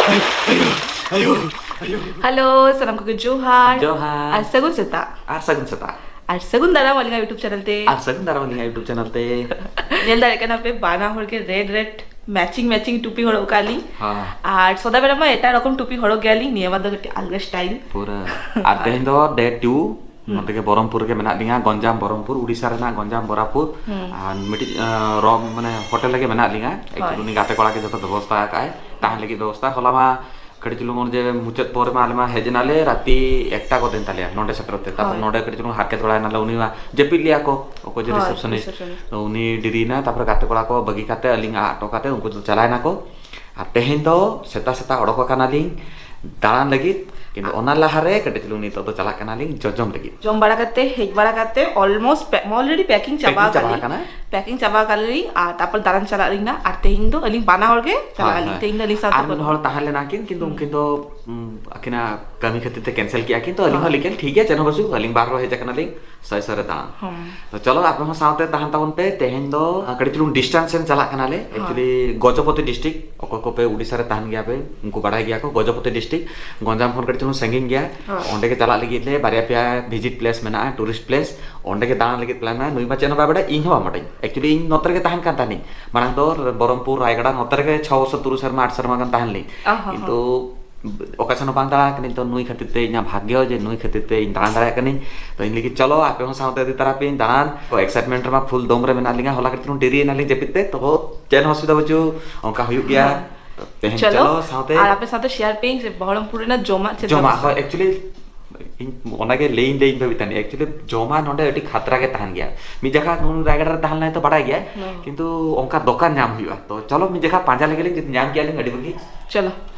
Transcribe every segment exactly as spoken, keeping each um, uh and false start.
ᱟᱭᱳ, ᱟᱭᱳ᱾ ᱦᱮᱞᱳ, ᱥᱟᱱᱟᱢ ᱠᱚᱜᱮ ᱡᱚᱦᱟᱨ᱾ ᱡᱚᱦᱟᱨ᱾ ᱟᱨ ᱥᱟᱹᱜᱩᱱ ᱥᱮᱛᱟᱜ᱾ ᱟᱨ ᱥᱟᱹᱜᱩᱱ ᱥᱮᱛᱟᱜ᱾ ᱟᱨ ᱥᱟᱹᱜᱩᱱ ᱫᱟᱨᱟᱢ ᱟᱹᱞᱤᱧᱟᱜ YouTube channel ᱛᱮ᱾ ᱟᱨ ᱥᱟᱹᱜᱩᱱ ᱫᱟᱨᱟᱢ ᱟᱹᱞᱤᱧᱟᱜ YouTube channel ᱛᱮ᱾ ᱧᱮᱞ ᱫᱟᱲᱮᱭᱟᱜ ᱠᱟᱱᱟ ᱯᱮ, ᱵᱟᱱᱟ ᱦᱚᱲ ᱜᱮ red red matching matching ᱴᱩᱯᱤ ᱦᱚᱨᱚᱜ ᱠᱟᱜ ᱞᱤᱧ᱾ ᱦᱮᱸ᱾ ᱟᱨ ᱥᱚᱫᱟ ᱵᱮᱲᱟ ᱢᱟ ᱮᱴᱟᱜ ᱨᱚᱠᱚᱢ ᱴᱩᱯᱤ ᱦᱚᱨᱚᱜ ᱜᱮᱭᱟᱞᱤᱧ, ᱱᱤᱭᱟᱹ ᱵᱟᱨ ᱫᱚ ᱠᱟᱹᱴᱤᱡ ᱟᱞᱜᱟ style᱾ ᱯᱩᱨᱟᱹ᱾ ᱟᱨ ᱛᱮᱦᱮᱧ ᱫᱚ day two᱾ ᱦᱩᱸ᱾ ᱱᱚᱛᱮ ᱜᱮ ᱵᱚᱨᱚᱢᱯᱩᱨ ᱨᱮᱜᱮ ᱢᱮᱱᱟᱜ ᱞᱤᱧᱟ, ᱜᱚᱧᱡᱟᱢ ᱵᱚᱨᱚᱢᱯᱩᱨ, ᱩᱰᱤᱥᱟ ᱨᱮᱱᱟᱜ ᱜᱚᱧᱡᱟᱢ ᱵᱚᱨᱟᱯᱩᱨ᱾ ᱦᱩᱸ᱾ ᱟᱨ ᱢᱤᱫᱴᱤᱡ, ᱟᱸ, ᱨᱚᱢ, ᱢᱟᱱᱮ, ᱦᱳᱴᱮᱞ ᱨᱮᱜᱮ ᱢᱮᱱᱟᱜ ᱞᱤᱧᱟ᱾ ᱦᱳᱭ᱾ Actually ᱩᱱᱤ ᱜᱟᱛᱮ ᱠᱚᱲᱟ ᱜᱮ ᱡᱚᱛᱚ ᱵᱮᱵᱚᱥᱛᱷᱟ ᱟᱠᱟᱫ ᱟᱭ, ᱛᱟᱦᱮᱱ ᱞᱟᱹᱜᱤᱫ ᱵᱮᱵᱚᱥᱛᱷᱟ᱾ ᱦᱚᱞᱟ ᱢᱟ ᱠᱟᱹᱴᱤᱡ ᱪᱩᱞᱩᱝ ᱚᱱᱮ ᱡᱮ ᱢᱩᱪᱟᱹᱫ ᱯᱚᱨ ᱢᱟ ᱟᱞᱮ ᱢᱟ ᱦᱮᱡ ᱮᱱᱟᱞᱮ ᱨᱟᱛᱤ ᱮᱠᱴᱟ ᱠᱚ ᱫᱤᱱ ᱛᱟᱞᱮᱭᱟ ᱱᱚᱰᱮ ᱥᱮᱴᱮᱨᱚᱜ ᱛᱮ᱾ ᱛᱟᱨᱯᱚᱨ ᱦᱳᱭ᱾ ᱱᱚᱰᱮ ᱠᱟᱹᱴᱤᱡ ᱪᱩᱞᱩᱝ ᱦᱟᱨᱠᱮᱛ ᱵᱟᱲᱟᱭ ᱱᱟᱞᱮ, ᱩᱱᱤ ᱢᱟ ᱡᱟᱹᱯᱤᱫ ᱞᱮᱭᱟ ᱠᱚ, ᱚᱠᱚᱭ ᱡᱮ ᱦᱳᱭ, receptionist, receptionist᱾ ᱛᱚ ᱩᱱᱤ ᱰᱮᱨᱤᱭᱮᱱᱟ᱾ ᱛᱟᱨᱯᱚᱨᱮ ᱜᱟᱛᱮ ᱠᱚᱲᱟ ᱠᱚ ᱵᱟᱹᱜᱤ ᱠᱟᱛᱮ ᱟᱹᱞᱤᱧ ᱟᱜ ᱦᱚᱴᱚ ᱠᱟᱛᱮ ᱩᱱᱠᱩ ᱫᱚ ᱪᱟᱞᱟᱣ ᱮᱱᱟ ᱠᱚ᱾ ᱟᱨ ᱛᱮᱦᱮᱧ ᱫᱚ ᱥᱮᱛᱟ ᱥᱮᱛᱟ ᱚᱰᱚᱠ ᱟᱠᱟᱱᱟᱞᱤᱧ ᱫᱟᱬᱟᱱ ᱞᱟᱹᱜᱤᱫ, ᱠᱤᱱᱛᱩ ᱚᱱᱟ ᱞᱟᱦᱟᱨᱮ ᱠᱟᱹᱴᱤᱡ ᱪᱩᱞᱩᱝ ᱱᱤᱛᱚᱜ ᱫᱚ ᱪᱟᱞᱟᱜ ᱠᱟᱱᱟᱞᱤᱧ ᱡᱚᱡᱚᱢ ᱞᱟᱹᱜᱤᱫ᱾ ᱡᱚᱢ ᱵᱟᱲᱟ ᱠᱟᱛᱮ, ᱦᱮᱡ ᱵᱟᱲᱟ ᱠᱟᱛᱮ, almost pa-, already packing ᱪᱟᱵᱟ packing ᱪᱟᱵᱟ ᱟᱠᱟᱫ ᱞᱤᱧ᱾ ᱟᱠᱟᱱᱟ᱾ Packing ᱪᱟᱵᱟ ᱟᱠᱟᱫ ᱞᱤᱧ, ᱟᱨ ᱛᱟᱨᱯᱚᱨ ᱫᱟᱬᱟᱱ ᱪᱟᱞᱟᱜ ᱞᱤᱧ ᱱᱟ, ᱟᱨ ᱛᱮᱦᱮᱧ ᱫᱚ ᱟᱹᱞᱤᱧ ᱵᱟᱱᱟ ᱦᱚᱲ ᱜᱮ ᱪᱟᱞᱟᱜ ᱦᱳᱭ, ᱟᱹᱞᱤᱧ᱾ ᱦᱳᱭ᱾ ᱛᱮᱦᱮᱧ ᱫᱚ ᱟᱹᱞᱤᱧ ᱥᱟᱶᱛᱮ ᱟᱨ ᱢᱤᱫ ᱵᱟᱹᱱᱩᱜ᱾ ᱦᱚᱲ ᱛᱟᱦᱮᱸ ᱞᱮᱱᱟ ᱠᱤᱱ, ᱠᱤᱱᱛᱩ ᱦᱩᱸ᱾ ᱩᱱᱠᱤᱱ ᱫᱚ, ᱩᱢ, ᱟᱹᱠᱤᱱᱟᱜ ᱠᱟᱹᱢᱤ ᱠᱷᱟᱹᱛᱤᱨ ᱛᱮ cancel ᱠᱮᱜᱼᱟ ᱠᱤᱱ, ᱛᱚ ᱟᱹᱞᱤᱧ ᱦᱚᱸ ᱦᱳᱭ᱾ ᱞᱟᱹᱭ ᱠᱮᱫ, "ᱴᱷᱤᱠ ᱜᱮᱭᱟ, ᱪᱮᱫ ᱦᱚᱸ ᱵᱟᱹᱪᱩᱜ, ᱟᱹᱞᱤᱧ ᱵᱟᱨ ᱦᱚᱲ ᱦᱮᱡ ᱟᱠᱟᱱᱟᱞᱤᱧ ᱥᱚᱭ ᱥᱚᱭ ᱨᱮ ᱫᱟᱬᱟᱱ᱾" ᱦᱩᱸ᱾ ᱛᱚ ᱪᱚᱞᱚ, ᱟᱯᱮ ᱦᱚᱸ ᱥᱟᱶᱛᱮ ᱛᱟᱦᱮᱱ ᱛᱟᱵᱚᱱ ᱯᱮ᱾ ᱛᱮᱦᱮᱧ ᱫᱚ, ᱟᱸ, ᱠᱟᱹᱴᱤᱡ ᱪᱩᱞᱩᱝ distance ᱥᱮᱱ ᱪᱟᱞᱟᱜ ᱠᱟᱱᱟᱞᱮ᱾ ᱦᱳᱭ᱾ Actually, ᱜᱚᱡᱚᱯᱚᱛᱤ district, ᱚᱠᱚᱭ ᱠᱚᱯᱮ ᱩᱰᱤᱥᱟ ᱨᱮ ᱛᱟᱦᱮᱱ ᱜᱮᱭᱟ ᱯᱮ, ᱩᱱᱠᱩ ᱵᱟᱲᱟᱭ ᱜᱮᱭᱟ ᱠᱚ, ᱜᱚᱡᱚᱯᱚᱛᱤ district, ᱜᱚᱧᱡᱟᱢ ᱠᱷᱚᱱ ᱠᱟᱹᱴᱤᱡ ᱪᱩᱞᱩᱝ ᱥᱟᱺᱜᱤᱧ ᱜᱮᱭᱟ᱾ ᱦᱳᱭ᱾ ᱚᱸᱰᱮ ᱜᱮ ᱪᱟᱞᱟᱜ ᱞᱟᱹᱜᱤᱫ ᱞᱮ ᱵᱟᱨᱭᱟ ᱯᱮᱭᱟ visit place ᱢᱮᱱᱟᱜᱼᱟ, tourist place, ᱚᱸᱰᱮ ᱜᱮ ᱫᱟᱬᱟᱱ ᱞᱟᱹᱜᱤᱫ plan ᱢᱮᱱᱟᱜᱼᱟ᱾ ᱱᱩᱭ ᱢᱟ ᱪᱮᱫ ᱦᱚᱸ ᱵᱟᱭ ᱵᱟᱲᱟᱭᱟ, ᱤᱧ ᱦᱚᱸ ᱵᱟᱝ ᱵᱟᱰᱟᱭᱟᱹᱧ᱾ Actually, ᱤᱧ ᱱᱚᱛᱮ ᱨᱮᱜᱮ ᱛᱟᱦᱮᱱ ᱠᱟᱱ ᱛᱟᱦᱮᱱᱤᱧ᱾ ᱢᱟᱲᱟᱝ ᱫᱚ ᱵᱚᱨᱚᱢᱯᱩᱨ, ᱨᱟᱭᱜᱟᱲᱟ, ᱱᱚᱛᱮ ᱨᱮᱜᱮ ᱪᱷᱚ ᱵᱚᱪᱷᱚᱨ, ᱛᱩᱨᱩᱭ ᱥᱮᱨᱢᱟ, ᱟᱴ ᱥᱮᱨᱢᱟ ᱜᱟᱱ ᱛᱟᱦᱮᱱ ᱞᱤᱧ᱾ ᱚ ᱦᱚᱸ, ᱠᱤᱱᱛᱩ ᱦᱚᱸ᱾ ᱚᱠᱟ ᱥᱮᱱ ᱦᱚᱸ ᱵᱟᱝ ᱫᱟᱬᱟ ᱠᱟᱹᱱᱟᱹᱧ, ᱛᱚ ᱱᱩᱭ ᱠᱷᱟᱹᱛᱤᱨ ᱛᱮ ᱤᱧᱟᱹᱜ ᱵᱷᱟᱜᱽᱭᱚ ᱡᱮ ᱱᱩᱭ ᱠᱷᱟᱹᱛᱤᱨ ᱛᱮ ᱤᱧ ᱫᱟᱬᱟ ᱫᱟᱲᱮᱭᱟᱜ ᱠᱟᱹᱱᱟᱹᱧ᱾ ᱛᱚ ᱤᱧ ᱞᱟᱹᱜᱤᱫ ᱪᱚᱞᱚ ᱟᱯᱮ ᱦᱚᱸ ᱥᱟᱶᱛᱮ ᱤᱫᱤ ᱛᱟᱨᱟ ᱯᱮᱭᱟᱹᱧ ᱫᱟᱬᱟᱱ᱾ ᱛᱚ excitement ᱨᱮᱢᱟ full ᱫᱚᱢ ᱨᱮ ᱢᱮᱱᱟᱜ ᱞᱤᱧᱟ, ᱦᱚᱞᱟ ᱠᱟᱹᱴᱤᱡ ᱪᱩᱞᱩᱝ ᱰᱮᱨᱤ ᱮᱱᱟᱞᱤᱧ ᱡᱟᱹᱯᱤᱫ ᱛᱮ, ᱛᱚ ᱪᱮᱫ ᱦᱚᱸ ᱚᱥᱩᱵᱤᱫᱷᱟ ᱵᱟᱹᱪᱩᱜ, ᱚᱱᱠᱟ ᱦᱩᱭᱩᱜ ᱜᱮᱭᱟ᱾ ᱦᱳᱭ᱾ ᱛᱚ ᱛᱮᱦᱮᱧ ᱪᱚᱞᱚ, ᱪᱚᱞᱚ ᱥᱟᱶᱛᱮ᱾ ᱟᱨ ᱟᱯᱮ ᱥᱟᱶᱛᱮ share ᱯᱮᱭᱟᱹᱧ ᱡᱮ ᱵᱚᱦᱚᱲᱚᱢᱯᱩᱨ ᱨᱮᱱᱟᱜ ᱡᱚᱢᱟᱜ ᱪᱮᱫ ᱡᱚᱢᱟᱜ ᱞᱮᱠᱟ? ᱦᱳᱭ, actually ᱤᱧ ᱚᱱᱟᱜᱮ ᱞᱟᱹᱭᱟᱹᱧ ᱞᱟᱹᱭᱟᱹᱧ ᱵᱷᱟᱵᱤᱛ ᱛᱟᱦᱮᱱ᱾ Actually ᱡᱚᱢᱟᱜ ᱱᱚᱰᱮ ᱟᱹᱰᱤ ᱠᱷᱟᱛᱨᱟ ᱜᱮ ᱛᱟᱦᱮᱱ ᱜᱮᱭᱟ᱾ ᱢᱤᱫ ᱡᱟᱭᱜᱟ ᱱᱩᱱ ᱨᱟᱭᱜᱟᱲ ᱨᱮ ᱛᱟᱦᱮᱸ ᱞᱮᱱᱟᱭ ᱛᱚ ᱵᱟᱰᱟᱭ ᱜᱮᱭᱟᱭ, ᱦᱩᱸ᱾ ᱠᱤᱱᱛᱩ ᱚᱱᱠᱟ ᱫᱚᱠᱟᱱ ᱧᱟᱢ ᱦᱩᱭᱩᱜᱼᱟ᱾ ᱛᱚ ᱪᱚᱞᱚ ᱢᱤᱫ ᱡᱟᱭᱜᱟ ᱯᱟᱸᱡᱟ ᱞᱮᱜᱮ ᱞᱤᱧ, ᱡᱩᱫᱤ ᱧᱟᱢ ᱠᱮᱭᱟ ᱞᱤᱧ ᱟᱹᱰᱤ ᱵᱷᱟᱹᱜᱤ᱾ ᱪᱚᱞᱚ᱾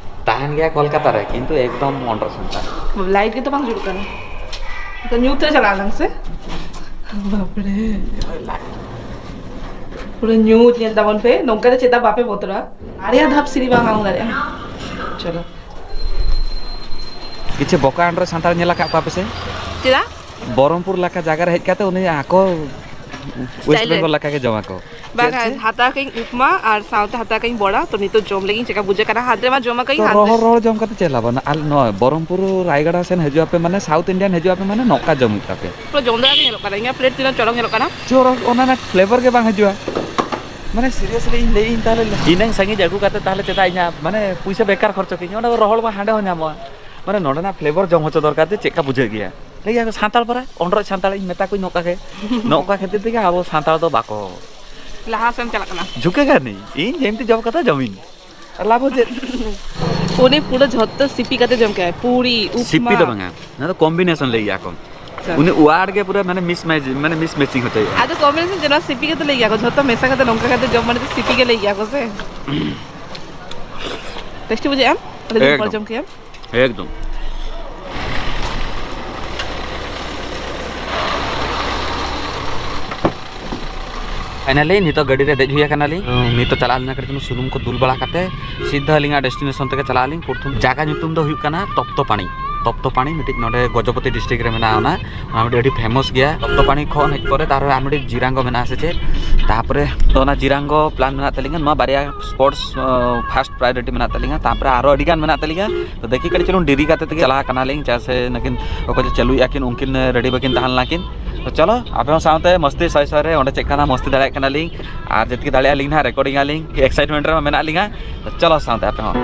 ᱛᱟᱦᱮᱱ ᱜᱮᱭᱟ ᱠᱳᱞᱠᱟᱛᱟ ᱨᱮ, ᱠᱤᱱᱛᱩ ᱮᱠᱫᱚᱢ ᱚᱱᱰᱚᱨ ᱥᱮᱱᱴᱟᱨ᱾ ᱞᱟᱭᱤᱴ ᱜᱮᱛᱚ ᱵᱟᱝ ᱡᱩᱞᱩᱜ ᱠᱟᱱᱟ᱾ ᱛᱚ ᱧᱩᱛ ᱨᱮ ᱪᱟᱞᱟᱜ ᱟᱞᱟᱝ ᱥᱮ? ᱵᱟᱯᱨᱮ᱾ ᱦᱳᱭ, ᱞᱟᱭᱤᱴ᱾ ᱯᱩᱨᱟᱹ ᱧᱩᱛ ᱧᱮᱞ ᱛᱟᱵᱚᱱ ᱯᱮ, ᱱᱚᱝᱠᱟ ᱨᱮ ᱪᱮᱫᱟᱜ ᱵᱟᱯᱮ ᱵᱚᱛᱚᱨᱟ? ᱵᱟᱨᱭᱟ ᱫᱷᱟᱯ ᱥᱤᱲᱤ ᱵᱟᱝ ᱟᱬᱜᱚ ᱫᱟᱲᱮᱭᱟᱜᱼᱟ᱾ ᱪᱚᱞᱚ᱾ ᱠᱤᱪᱷᱩ ᱵᱚᱠᱟ ᱟᱱᱰᱨᱚ ᱥᱟᱱᱛᱟᱲ ᱧᱮᱞ ᱟᱠᱟᱫ ᱠᱚᱣᱟ ᱯᱮ ᱥᱮ? ᱪᱮᱫᱟᱜ? ᱵᱚᱦᱚᱨᱚᱢᱯᱩᱨ ᱞᱮᱠᱟ ᱡᱟᱭᱜᱟ ᱨᱮ ᱦᱮᱡ ᱠᱟᱛᱮ ᱩᱱᱤ ᱟᱠᱚ ᱳᱭᱮᱥᱴ ᱵᱮᱝᱜᱚᱞ ᱞᱮᱠᱟ ᱜᱮ ᱡᱚᱢᱟ ᱠᱚ᱾ ᱵᱟᱝ, ᱪᱮᱫ, ᱪᱮᱫ? ᱦᱟᱛᱟᱣ ᱠᱟᱹᱧ ᱩᱯᱢᱟ ᱟᱨ ᱥᱟᱶᱛᱮ ᱦᱟᱛᱟᱣ ᱠᱟᱹᱧ ᱵᱚᱲᱟ, ᱛᱚ ᱱᱤᱛᱚᱜ ᱡᱚᱢ ᱞᱟᱹᱜᱤᱫ ᱪᱮᱠᱟ ᱵᱩᱡᱷᱟᱹᱜ ᱠᱟᱱᱟ, ᱦᱟᱱᱛᱮ ᱨᱮᱢᱟ ᱡᱚᱢ ᱟᱠᱟᱧ, ᱛᱚ ᱦᱟᱱᱛᱮ ᱨᱚᱦᱚᱲ ᱨᱚᱦᱚᱲ ᱡᱚᱢ ᱠᱟᱛᱮ ᱪᱮᱫ ᱞᱟᱵᱷ? ᱟᱞ-, ᱱᱚᱣᱟ ᱵᱚᱨᱚᱢᱯᱩᱨ, ᱨᱟᱭᱜᱟᱲᱟ ᱥᱮᱱ ᱦᱤᱡᱩᱜ ᱟᱯᱮ ᱢᱟᱱᱮ, ᱥᱟᱣᱩᱛᱷ ᱤᱱᱰᱤᱭᱟᱱ ᱦᱤᱡᱩᱜ ᱟᱯᱮ ᱢᱟᱱᱮ ᱱᱚᱝᱠᱟ ᱡᱚᱢ ᱦᱩᱭᱩᱜ ᱛᱟᱯᱮ᱾ ᱯᱩᱨᱟᱹ ᱡᱚᱢ ᱫᱚ ᱟᱹᱰᱤ ᱧᱮᱞᱚᱜ ᱠᱟᱱᱟ, ᱤᱧᱟᱹᱜ ᱯᱞᱮᱴ ᱛᱤᱱᱟᱹᱜ ᱪᱚᱨᱚᱠ ᱧᱮᱞᱚᱜ ᱠᱟᱱᱟ᱾ ᱪᱚᱨᱚᱠ, ᱚᱱᱟ ᱨᱮᱱᱟᱜ ᱯᱷᱞᱮᱵᱟᱨ ᱜᱮ ᱵᱟᱝ ᱦᱤᱡᱩᱜᱼᱟ᱾ ᱢᱟᱱᱮ ᱥᱤᱨᱤᱭᱟᱥᱞᱤ ᱤᱧ ᱞᱟᱹᱭ ᱤᱧ ᱛᱟᱦᱞᱮ ᱤᱱᱟᱹᱝ ᱥᱟᱺᱜᱤᱧ ᱟᱹᱜᱩ ᱠᱟᱛᱮ ᱛᱟᱦᱞᱮ ᱪᱮᱫᱟᱜ ᱤᱧᱟᱹᱜ ᱢᱟᱱᱮ ᱯᱩᱭᱥᱟᱹ ᱵᱮᱠᱟᱨ ᱠᱷᱚᱨᱪᱚ ᱠᱤᱧ? ᱚᱸᱰᱮ ᱨᱚᱦᱚᱲ ᱢᱟ ᱦᱟᱸᱰᱮ ᱦᱚᱸ ᱧᱟᱢᱚᱜᱼᱟ᱾ ᱢᱟᱱᱮ ᱱᱚᱸᱰᱮᱱᱟᱜ ᱯᱷᱞᱮᱵᱟᱨ ᱡᱚᱢ ᱦᱚᱪᱚ ᱫᱚᱨᱠᱟᱨ ᱡᱮ ᱪᱮᱫ ᱞᱮᱠᱟ ᱵᱩᱡᱷᱟᱹᱜ ᱜᱮᱭᱟ᱾ ᱞᱟᱹᱭ ᱜᱮᱭᱟ ᱠᱚ ᱥᱟᱱᱛᱟᱲ ᱯᱟᱨᱟ, ᱚᱸᱰᱨᱚᱡ ᱥᱟᱱᱛᱟᱲ, ᱤᱧ ᱢᱮᱛᱟ ᱠᱚᱣᱟᱧ ᱱᱚᱝᱠᱟ ᱜᱮ, ᱱᱚᱝᱠᱟ ᱠᱷᱟᱹᱛᱤᱨ ᱛᱮᱜᱮ ᱟᱵᱚ ᱥᱟᱱᱛᱟᱲ ᱫᱚ ᱵᱟᱠᱚ ᱞᱟᱦᱟ ᱥᱮᱱ ᱪᱟᱞᱟᱜ ᱠᱟᱱᱟ᱾ ᱡᱷᱩᱠᱮᱜᱟ ᱱᱤ, ᱤᱧ ᱡᱮᱢᱛᱤ ᱡᱚᱢ ᱠᱟᱛᱮ ᱡᱚᱢᱤᱧ᱾ ᱟᱨ ᱞᱟᱵᱷ ᱦᱚᱸ ᱪᱮᱫ? ᱩᱱᱤ ᱯᱩᱨᱟᱹ ᱡᱷᱚᱛᱚ ᱥᱤᱯᱤ ᱠᱟᱛᱮ ᱡᱚᱢ ᱠᱮᱜᱼᱟᱭ, ᱯᱩᱨᱤ, ᱥᱤᱯᱤ ᱩᱯᱢᱟ᱾ ᱫᱚ ᱵᱟᱝᱟ, ᱱᱚᱣᱟ ᱫᱚ ᱠᱚᱢᱵᱤᱱᱮᱥᱚᱱ ᱞᱟᱹᱭ ᱜᱮᱭᱟ ᱠᱚ᱾ ᱟᱪᱪᱷᱟ᱾ ᱩᱱᱤ ᱣᱟᱨᱰ ᱜᱮ ᱯᱩᱨᱟᱹ ᱢᱟᱱᱮ ᱢᱤᱥ ᱢᱮᱪ, ᱢᱟᱱᱮ ᱢᱤᱥ ᱢᱮᱪᱤᱝ ᱦᱚᱪᱚᱭᱮᱫᱼᱟ᱾ ᱟᱫᱚ ᱠᱚᱢᱵᱤᱱᱮᱥᱚᱱ ᱪᱮᱫ, ᱱᱚᱣᱟ ᱥᱤᱯᱤ ᱠᱟᱛᱮ ᱞᱟᱹᱭ ᱜᱮᱭᱟ ᱠᱚ, ᱡᱷᱚᱛᱚ ᱢᱮᱥᱟ ᱠᱟᱛᱮ ᱱᱚᱝᱠᱟ ᱠᱟᱛᱮ ᱡᱚᱢ ᱢᱟᱱᱮ ᱫᱚ ᱥᱤᱯᱤ ᱜᱮ ᱞᱟᱹᱭ ᱜᱮᱭᱟ ᱠᱚ ᱥᱮ᱾ ᱴᱮᱥᱴᱤ ᱵᱩᱡᱷᱟᱹᱜᱼᱟ, ᱟᱹᱰᱤ ᱫᱤᱱ ᱯᱚᱨ ᱮᱠᱫᱚᱢ᱾ ᱡᱚᱢ ᱠᱮᱜᱼᱟ᱾ ᱮᱠᱫᱚᱢ᱾ ᱯᱷᱟᱭᱱᱟᱞᱤ ᱱᱤᱛᱚᱜ ᱜᱟᱹᱰᱤ ᱨᱮ ᱫᱮᱡ ᱦᱩᱭ ᱟᱠᱟᱱᱟᱞᱤᱧ᱾ ᱱᱤᱛᱚᱜ ᱪᱟᱞᱟᱜ ᱟᱹᱞᱤᱧ ᱠᱟᱹᱴᱤᱡ ᱪᱩᱞᱩᱝ ᱥᱩᱱᱩᱢ ᱠᱚ ᱫᱩᱞ ᱵᱟᱲᱟ ᱠᱟᱛᱮ ᱥᱤᱫᱷᱟᱹ ᱟᱹᱞᱤᱧᱟᱜ ᱰᱮᱥᱴᱤᱱᱮᱥᱚᱱ ᱛᱮᱜᱮ ᱪᱟᱞᱟᱜ ᱟᱹᱞᱤᱧ᱾ ᱯᱨᱚᱛᱷᱚᱢ ᱡᱟᱭᱜᱟ ᱧᱩᱛᱩᱢ ᱫᱚ ᱦᱩᱭᱩᱜ ᱠᱟᱱᱟ ᱛᱚᱯᱛᱚ ᱯᱟᱱᱤ᱾ ᱛᱚᱯᱛᱚ ᱯᱟᱱᱤ ᱢᱤᱫᱴᱤᱡ ᱱᱚᱰᱮ ᱜᱚᱡᱚᱯᱚᱛᱤ ᱰᱤᱥᱴᱨᱤᱠᱴ ᱨᱮ ᱢᱮᱱᱟᱜᱼᱟ, ᱚᱱᱟ, ᱚᱱᱟ ᱢᱤᱫᱴᱤᱡ ᱟᱹᱰᱤ ᱯᱷᱮᱢᱟᱥ ᱜᱮᱭᱟ᱾ ᱛᱚᱯᱛᱚ ᱯᱟᱱᱤ ᱠᱷᱚᱱ ᱦᱮᱡ ᱯᱚᱨᱮ ᱛᱟᱨᱯᱚᱨᱮ ᱟᱨ ᱢᱤᱫᱴᱤᱡ ᱡᱤᱨᱟᱝᱜᱚ ᱢᱮᱱᱟᱜᱼᱟ ᱥᱮ ᱪᱮᱫ? ᱛᱟᱨᱯᱚᱨᱮ ᱛᱚ ᱚᱱᱟ ᱡᱤᱨᱟᱝᱜᱚ ᱯᱞᱟᱱ ᱢᱮᱱᱟᱜ ᱛᱟᱹᱞᱤᱧᱟ, ᱱᱚᱣᱟ ᱵᱟᱨᱭᱟ ᱥᱯᱚᱴᱥ ᱯᱷᱟᱥᱴ ᱯᱨᱟᱭᱳᱨᱤᱴᱤ ᱢᱮᱱᱟᱜ ᱛᱟᱹᱞᱤᱧᱟ, ᱛᱟᱨᱯᱚᱨᱮ ᱟᱨᱚ ᱟᱹᱰᱤ ᱜᱟᱱ ᱢᱮᱱᱟᱜ ᱛᱟᱹᱞᱤᱧᱟ᱾ ᱛᱚ ᱫᱮᱠᱷᱤ ᱠᱟᱹᱴᱤᱡ ᱪᱩᱞᱩᱝ ᱰᱮᱨᱤ ᱠᱟᱛᱮ ᱛᱮᱜᱮ ᱪᱟᱞᱟᱣ ᱠᱟᱱᱟᱞᱤᱧ, ᱪᱮᱫᱟᱜ ᱥᱮ ᱱᱩᱠᱤᱱ ᱚᱠᱚᱭ ᱪᱚ ᱪᱟᱹᱞᱩᱭᱮᱫᱼᱟ ᱠᱤᱱ, ᱩᱱᱠᱤᱱ ᱨᱮᱰᱤ ᱵᱟᱹᱠᱤᱱ ᱛᱟᱦᱮᱸ ᱞᱮᱱᱟ ᱠᱤᱱ᱾ ᱛᱚ ᱪᱚᱞᱚ ᱟᱯᱮ ᱦᱚᱸ ᱥᱟᱶᱛᱮ ᱢᱚᱥᱛᱤ ᱥᱚᱭ ᱥᱚᱭ ᱨᱮ ᱚᱸᱰᱮ ᱪᱮᱫ ᱠᱟᱱᱟ ᱢᱚᱥᱛᱤ ᱫᱟᱲᱮᱭᱟᱜ ᱠᱟᱱᱟᱞᱤᱧ, ᱟᱨ ᱡᱮᱛᱠᱤ ᱫᱟᱲᱮᱭᱟᱜᱼᱟ ᱞᱤᱧ ᱦᱟᱸᱜ ᱨᱮᱠᱚᱨᱰᱤᱝ ᱟᱞᱤᱧ, ᱮᱠᱥᱟᱭᱤᱴᱢᱮᱱᱴ ᱨᱮᱦᱚᱸ ᱢᱮᱱᱟᱜ ᱞᱤᱧᱟ᱾ ᱛᱚ ᱪᱚᱞᱚ ᱥᱟᱶᱛᱮ ᱟᱯᱮ ᱦᱚᱸ᱾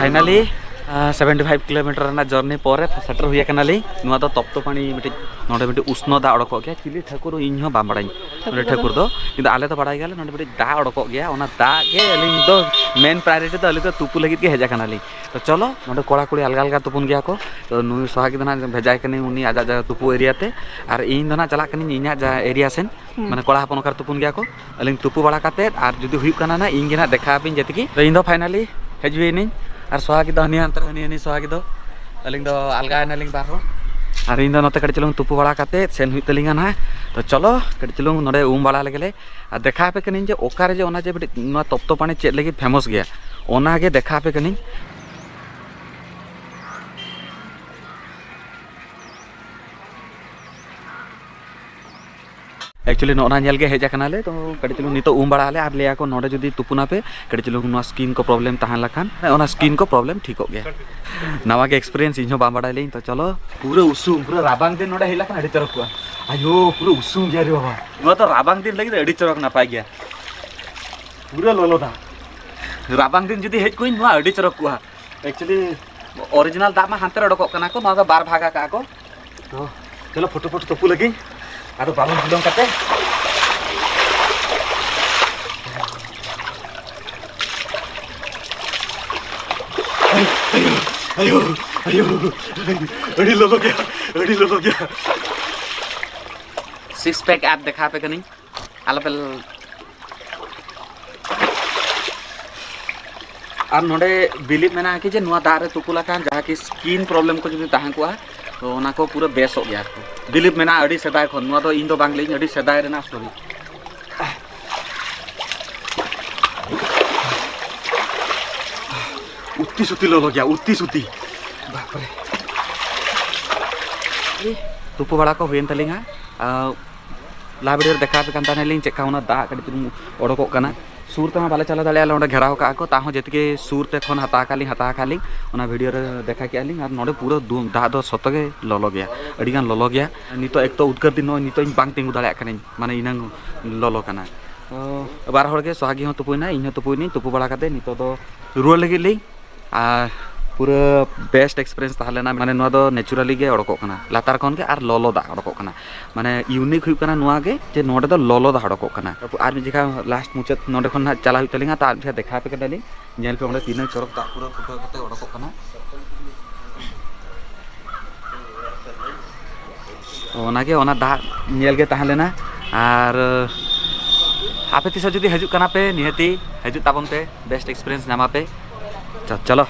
ᱯᱷᱟᱭᱱᱟᱞᱤ ᱥᱮᱵᱷᱮᱱᱴᱤ ᱯᱷᱟᱭᱤᱵᱷ ᱠᱤᱞᱳᱢᱤᱴᱟᱨ ᱨᱮᱱᱟᱜ ᱡᱚᱨᱱᱤ ᱯᱚᱨᱮ ᱥᱮᱴᱮᱨ ᱦᱩᱭ ᱟᱠᱟᱱᱟᱞᱤᱧ᱾ ᱱᱚᱣᱟ ᱫᱚ ᱛᱚᱯᱛᱚᱯᱟᱱᱤ ᱢᱤᱫᱴᱤᱡ, ᱱᱚᱰᱮ ᱢᱤᱫᱴᱤᱡ ᱩᱥᱱᱚ ᱫᱟᱜ ᱚᱰᱚᱠᱚᱜ ᱜᱮᱭᱟ᱾ ᱪᱤᱞᱤ ᱴᱷᱟᱹᱠᱩᱨ ᱤᱧ ᱦᱚᱸ ᱵᱟᱝ ᱵᱟᱲᱟᱭᱟᱹᱧ ᱱᱚᱰᱮ ᱴᱷᱟᱹᱠᱩᱨ ᱫᱚ, ᱠᱤᱱᱛᱩ ᱟᱞᱮ ᱫᱚ ᱵᱟᱲᱟᱭ ᱜᱮᱭᱟᱞᱮ ᱱᱚᱰᱮ ᱢᱤᱫᱴᱤᱡ ᱫᱟᱜ ᱚᱰᱚᱠᱚᱜ ᱜᱮᱭᱟ᱾ ᱚᱱᱟ ᱫᱟᱜ ᱜᱮ ᱟᱹᱞᱤᱧ ᱫᱚ ᱢᱮᱱ ᱯᱨᱟᱭᱳᱨᱤᱴᱤ ᱫᱚ ᱟᱹᱞᱤᱧ ᱫᱚ ᱛᱩᱯᱩ ᱞᱟᱹᱜᱤᱫ ᱜᱮ ᱦᱮᱡ ᱟᱠᱟᱱᱟᱞᱤᱧ᱾ ᱛᱚ ᱪᱚᱞᱚ, ᱱᱚᱰᱮ ᱠᱚᱲᱟ ᱠᱩᱲᱤ ᱟᱞᱜᱟ ᱟᱞᱜᱟ ᱛᱩᱯᱩᱱ ᱜᱮᱭᱟ ᱠᱚ᱾ ᱛᱚ ᱱᱩᱭ ᱥᱚᱦᱟᱜᱤ ᱫᱚ ᱱᱟᱦᱟᱜ ᱵᱷᱮᱡᱟᱭ ᱠᱟᱹᱱᱟᱹᱧ ᱩᱱᱤ ᱟᱡᱟᱜ ᱡᱟᱭᱜᱟ ᱛᱩᱯᱩ ᱮᱨᱤᱭᱟ ᱛᱮ, ᱟᱨ ᱤᱧ ᱫᱚ ᱱᱟᱦᱟᱜ ᱪᱟᱞᱟᱜ ᱠᱟᱹᱱᱟᱹᱧ ᱤᱧᱟᱹᱜ ᱡᱟ ᱮᱨᱤᱭᱟ ᱥᱮᱱ᱾ ᱦᱩᱸ᱾ ᱢᱟᱱᱮ ᱠᱚᱲᱟ ᱦᱚᱯᱚᱱ ᱚᱠᱟᱨᱮ ᱛᱩᱯᱩᱱ ᱜᱮᱭᱟ ᱠᱚ, ᱟᱹᱞᱤᱧ ᱛᱩᱯᱩ ᱵᱟᱲᱟ ᱠᱟᱛᱮᱫ ᱟᱨ ᱡᱩᱫᱤ ᱦᱩᱭᱩᱜ ᱠᱟᱱᱟ ᱱᱟᱦᱟᱜ ᱤᱧ ᱜᱮ ᱱᱟᱦᱟᱜ ᱫᱮᱠᱷᱟᱣ ᱟᱯᱮᱧ ᱡᱮᱛᱮ ᱜᱮ᱾ ᱛᱚ ᱤᱧ ᱫᱚ ᱯᱷᱟᱭᱱᱟᱞᱤ ᱦᱮᱡ ᱦᱩᱭ ᱮᱱᱟᱹᱧ, ᱟᱨ ᱥᱚᱦᱟᱜᱤ ᱫᱚ ᱦᱟᱹᱱᱤ ᱦᱟᱱᱛᱮ ᱨᱮ ᱦᱟᱹᱱᱤ ᱦᱟᱹᱱᱤ ᱥᱚᱦᱟᱜᱤ ᱫᱚ, ᱟᱹᱞᱤᱧ ᱫᱚ ᱟᱞᱜᱟ ᱮᱱᱟᱞᱤᱧ ᱵᱟᱨ ᱦᱚᱲ᱾ ᱟᱨ ᱤᱧ ᱫᱚ ᱱᱚᱛᱮ ᱠᱟᱹᱴᱤᱡ ᱪᱩᱞᱩᱝ ᱛᱩᱯᱩ ᱵᱟᱲᱟ ᱠᱟᱛᱮᱫ ᱥᱮᱱ ᱦᱩᱭᱩᱜ ᱛᱟᱹᱞᱤᱧᱟ ᱱᱟᱦᱟᱜ᱾ ᱛᱚ ᱪᱚᱞᱚ ᱠᱟᱹᱴᱤᱡ ᱪᱩᱞᱩᱝ ᱱᱚᱰᱮ ᱩᱢ ᱵᱟᱲᱟ ᱞᱮᱜᱮ ᱞᱮ, ᱟᱨ ᱫᱮᱠᱷᱟᱣ ᱟᱯᱮ ᱠᱟᱹᱱᱟᱹᱧ ᱡᱮ ᱚᱠᱟᱨᱮ ᱡᱮ ᱚᱱᱟ ᱡᱮ ᱢᱤᱫᱴᱤᱡ ᱱᱚᱣᱟ ᱛᱚᱯᱛᱚᱯᱟᱱᱤ ᱪᱮᱫ ᱞᱟᱹᱜᱤᱫ ᱯᱷᱮᱢᱟᱥ ᱜᱮᱭᱟ, ᱚᱱᱟ ᱜᱮ ᱫᱮᱠᱷᱟᱣ ᱟᱯᱮ ᱠᱟᱹᱱᱟᱹᱧ᱾ ᱮᱠᱪᱩᱭᱮᱞᱤ ᱱᱚᱜᱼᱚ ᱱᱟ ᱧᱮᱞ ᱜᱮ ᱦᱮᱡ ᱟᱠᱟᱱᱟᱞᱮ᱾ ᱛᱚ ᱠᱟᱹᱴᱤᱡ ᱪᱩᱞᱩᱝ ᱱᱤᱛᱚᱜ ᱩᱢ ᱵᱟᱲᱟᱜ ᱟᱞᱮ, ᱟᱨ ᱞᱟᱹᱭᱟ ᱠᱚ ᱱᱚᱰᱮ ᱡᱩᱫᱤ ᱛᱩᱯᱩᱱᱟᱯᱮ, ᱠᱟᱹᱴᱤᱡ ᱪᱩᱞᱩᱝ ᱱᱚᱣᱟ ᱥᱠᱤᱱ ᱠᱚ ᱯᱨᱚᱵᱞᱮᱢ ᱛᱟᱦᱮᱸ ᱞᱮᱠᱷᱟᱱ, ᱚᱱᱟ ᱥᱠᱤᱱ ᱠᱚ ᱯᱨᱚᱵᱞᱮᱢ ᱴᱷᱤᱠᱚᱜ ᱜᱮᱭᱟ᱾ ᱱᱟᱣᱟ ᱜᱮ ᱮᱠᱥᱯᱤᱨᱤᱭᱮᱱᱥ, ᱤᱧ ᱦᱚᱸ ᱵᱟᱝ ᱵᱟᱲᱟᱭ ᱞᱤᱧ᱾ ᱛᱚ ᱪᱚᱞᱚ, ᱯᱩᱨᱟᱹ ᱩᱥᱩᱢ, ᱯᱩᱨᱟᱹ ᱨᱟᱵᱟᱝ ᱫᱤᱱ ᱱᱚᱰᱮ ᱦᱮᱡ ᱞᱮᱠᱷᱟᱱ ᱟᱹᱰᱤ ᱪᱚᱨᱚᱠ ᱠᱚᱜᱼᱟ᱾ ᱟᱭᱳ, ᱯᱩᱨᱟᱹ ᱩᱥᱩᱢ ᱜᱮᱭᱟ ᱨᱮ ᱵᱟᱵᱟ᱾ ᱱᱚᱣᱟ ᱫᱚ ᱨᱟᱵᱟᱝ ᱫᱤᱱ ᱞᱟᱹᱜᱤᱫ ᱟᱹᱰᱤ ᱪᱚᱨᱚᱠ, ᱱᱟᱯᱟᱭ ᱜᱮᱭᱟ᱾ ᱯᱩᱨᱟᱹ ᱞᱚᱞᱚ ᱫᱟᱜ᱾ ᱨᱟᱵᱟᱝ ᱫᱤᱱ ᱡᱩᱫᱤ ᱦᱮᱡ ᱠᱚᱜᱼᱟᱹᱧ, ᱱᱚᱣᱟ ᱟᱹᱰᱤ ᱪᱚᱨᱚᱠ ᱠᱚᱜᱼᱟ᱾ ᱮᱠᱪᱩᱭᱮᱞᱤ ᱚᱨᱤᱡᱤᱱᱟᱞ ᱫᱟᱜ ᱢᱟ ᱦᱟᱱᱛᱮ ᱨᱮ ᱚᱰᱚᱠᱚᱜ ᱠᱟᱱᱟ ᱠᱚ, ᱱᱚᱣᱟ ᱫᱚ ᱵᱟᱨ ᱵᱷᱟᱜᱽ ᱟᱠᱟᱜᱼᱟ ᱠᱚ᱾ ᱛᱚ ᱪᱚᱞᱚ ᱯᱷᱚᱴᱚᱯᱷᱚᱴ ᱛᱩᱯᱩ ᱞᱟᱹᱜᱤᱫ, ᱟᱫᱚ ᱵᱟᱞᱚᱱ ᱵᱤᱞᱚᱢ ᱠᱟᱛᱮ᱾ ᱟᱭᱳ, ᱟᱭᱳ, ᱟᱭᱳ, ᱟᱹᱰᱤ ᱞᱚᱞᱚ ᱜᱮᱭᱟ, ᱟᱹᱰᱤ ᱞᱚᱞᱚ ᱜᱮᱭᱟ᱾ ᱥᱤᱠᱥ ᱯᱮᱠ ᱮᱯ ᱫᱮᱠᱷᱟᱣ ᱟᱯᱮ ᱠᱟᱹᱱᱟᱹᱧ᱾ ᱟᱞᱚᱯᱮ ᱞ- ᱟᱨ ᱱᱚᱰᱮ ᱵᱤᱞᱤᱯ ᱢᱮᱱᱟᱜᱼᱟ ᱠᱤ ᱡᱮ ᱱᱚᱣᱟ ᱫᱟᱜ ᱨᱮ ᱛᱩᱯᱩ ᱞᱮᱠᱷᱟᱱ ᱡᱟᱦᱟᱸ ᱠᱤ ᱥᱠᱤᱱ ᱯᱨᱚᱵᱞᱮᱢ ᱠᱚ ᱡᱩᱫᱤ ᱛᱟᱦᱮᱸ ᱠᱚᱜᱼᱟ, ᱛᱚ ᱚᱱᱟ ᱠᱚ ᱯᱩᱨᱟᱹ ᱵᱮᱥᱚᱜ ᱜᱮᱭᱟ᱾ ᱵᱤᱞᱤᱯ ᱢᱮᱱᱟᱜᱼᱟ ᱟᱹᱰᱤ ᱥᱮᱫᱟᱭ ᱠᱷᱚᱱ, ᱱᱚᱣᱟ ᱫᱚ ᱤᱧ ᱫᱚ ᱵᱟᱝ ᱞᱟᱹᱭᱟᱹᱧ, ᱟᱹᱰᱤ ᱥᱮᱫᱟᱭ ᱨᱮᱱᱟᱜ ᱥᱴᱳᱨᱤ᱾ ᱩᱛᱤ ᱥᱩᱛᱤ ᱞᱚᱞᱚ ᱜᱮᱭᱟ, ᱩᱛᱤ ᱥᱩᱛᱤ᱾ ᱵᱟᱯᱨᱮ᱾ ᱛᱩᱯᱩ ᱵᱟᱲᱟ ᱠᱚ ᱦᱩᱭᱮᱱ ᱛᱟᱹᱞᱤᱧᱟ᱾ ᱟᱨ ᱞᱟᱦᱟ ᱵᱷᱤᱰᱤᱭᱳ ᱨᱮ ᱫᱮᱠᱷᱟᱣ ᱟᱯᱮ ᱠᱟᱱ ᱛᱟᱦᱮᱱᱟᱞᱤᱧ ᱪᱮᱫᱠᱟ ᱚᱱᱟ ᱫᱟᱜ ᱠᱟᱹᱴᱤᱡ ᱪᱩᱞᱩᱝ ᱚᱰᱚᱠᱚᱜ ᱠᱟᱱᱟ᱾ ᱥᱩᱨ ᱛᱮᱢᱟ ᱵᱟᱞᱮ ᱪᱟᱞᱟᱣ ᱫᱟᱲᱮᱭᱟᱜᱼᱟ, ᱚᱸᱰᱮ ᱜᱷᱮᱨᱟᱣ ᱠᱟᱜᱼᱟ ᱠᱚ, ᱛᱟᱦᱚᱸ ᱡᱮᱛᱮ ᱜᱮ ᱥᱩᱨ ᱛᱮ ᱠᱷᱚᱱ ᱦᱟᱛᱟᱣ ᱠᱟᱜ ᱞᱤᱧ, ᱦᱟᱛᱟᱣ ᱠᱟᱜ ᱞᱤᱧ, ᱚᱱᱟ ᱵᱷᱤᱰᱤᱭᱳ ᱨᱮ ᱫᱮᱠᱷᱟᱣ ᱠᱮᱜᱼᱟ ᱞᱤᱧ᱾ ᱟᱨ ᱱᱚᱰᱮ ᱯᱩᱨᱟᱹ ᱫᱩ- ᱫᱟᱜ ᱫᱚ ᱥᱚᱛᱚ ᱜᱮ ᱞᱚᱞᱚ ᱜᱮᱭᱟ, ᱟᱹᱰᱤ ᱜᱟᱱ ᱞᱚᱞᱚ ᱜᱮᱭᱟ᱾ ᱱᱤᱛᱚᱜ ᱮᱠ ᱛᱚ ᱩᱫᱽᱜᱟᱹᱨ ᱫᱤᱱ, ᱱᱚᱜᱼᱚᱭ ᱱᱤᱛᱚᱜ ᱤᱧ ᱵᱟᱝ ᱛᱤᱸᱜᱩ ᱫᱟᱲᱮᱭᱟᱜ ᱠᱟᱹᱱᱟᱹᱧ, ᱢᱟᱱᱮ ᱤᱱᱟᱹᱝ ᱞᱚᱞᱚ ᱠᱟᱱᱟ᱾ ᱛᱚ ᱵᱟᱨ ᱦᱚᱲ ᱜᱮ, ᱥᱚᱦᱟᱜᱤ ᱦᱚᱸ ᱛᱩᱯᱩᱭᱱᱟᱭ, ᱤᱧ ᱦᱚᱸ ᱛᱩᱯᱩᱭᱱᱟᱹᱧ, ᱛᱩᱯᱩ ᱵᱟᱲᱟ ᱠᱟᱛᱮ ᱱᱤᱛᱚᱜ ᱫᱚ ᱨᱩᱣᱟᱹᱲ ᱞᱟᱹᱜᱤᱫ ᱞᱤᱧ᱾ ᱟᱨ ᱯᱩᱨᱟᱹ best experience ᱛᱟᱦᱮᱸ ᱞᱮᱱᱟ᱾ ᱢᱟᱱᱮ ᱱᱚᱣᱟ ᱫᱚ naturally ᱜᱮ ᱚᱰᱚᱠᱚᱜ ᱠᱟᱱᱟ, ᱞᱟᱛᱟᱨ ᱠᱷᱚᱱ ᱜᱮ ᱟᱨ ᱞᱚᱞᱚ ᱫᱟᱜ ᱚᱰᱚᱠᱚᱜ ᱠᱟᱱᱟ᱾ ᱢᱟᱱᱮ unique ᱦᱩᱭᱩᱜ ᱠᱟᱱᱟ ᱱᱚᱣᱟ ᱜᱮ ᱡᱮ ᱱᱚᱰᱮ ᱫᱚ ᱞᱚᱞᱚ ᱫᱟᱜ ᱚᱰᱚᱠᱚᱜ ᱠᱟᱱᱟ᱾ ᱟᱨ ᱢᱤᱫ ᱡᱚᱠᱷᱟ last ᱢᱩᱪᱟᱹᱫ ᱱᱚᱰᱮ ᱠᱷᱚᱱ ᱦᱟᱸᱜ ᱪᱟᱞᱟᱜ ᱦᱩᱭᱩᱜ ᱛᱟᱹᱞᱤᱧᱟ, ᱛᱚ ᱟᱨ ᱢᱤᱫ ᱡᱚᱠᱷᱟ ᱫᱮᱠᱷᱟᱣ ᱟᱯᱮ ᱠᱟᱱᱟᱞᱤᱧ᱾ ᱧᱮᱞ ᱯᱮ ᱚᱸᱰᱮ ᱛᱤᱱᱟᱹᱜ ᱪᱚᱨᱚᱠ ᱫᱟᱜ ᱯᱩᱨᱟᱹ ᱯᱷᱩᱴᱟᱹᱣ ᱠᱟᱛᱮ ᱚᱰᱚᱠᱚᱜ ᱠᱟᱱᱟ᱾ ᱛᱚ ᱚᱱᱟᱜᱮ, ᱚᱱᱟ ᱫᱟᱜ ᱧᱮᱞ ᱜᱮ ᱛᱟᱦᱮᱸ ᱞᱮᱱᱟ᱾ ᱟᱨ ᱟᱯᱮ ᱛᱤᱥ ᱦᱚᱸ ᱡᱩᱫᱤ ᱦᱤᱡᱩᱜ ᱠᱟᱱᱟ ᱯᱮ, ᱱᱤᱦᱟᱹᱛᱤ ᱦᱤᱡᱩᱜ ᱛᱟᱵᱚᱱ ᱯᱮ, best experience ᱧᱟᱢᱟ ᱯᱮ᱾ ᱪᱚ, ᱪᱚᱞᱚ᱾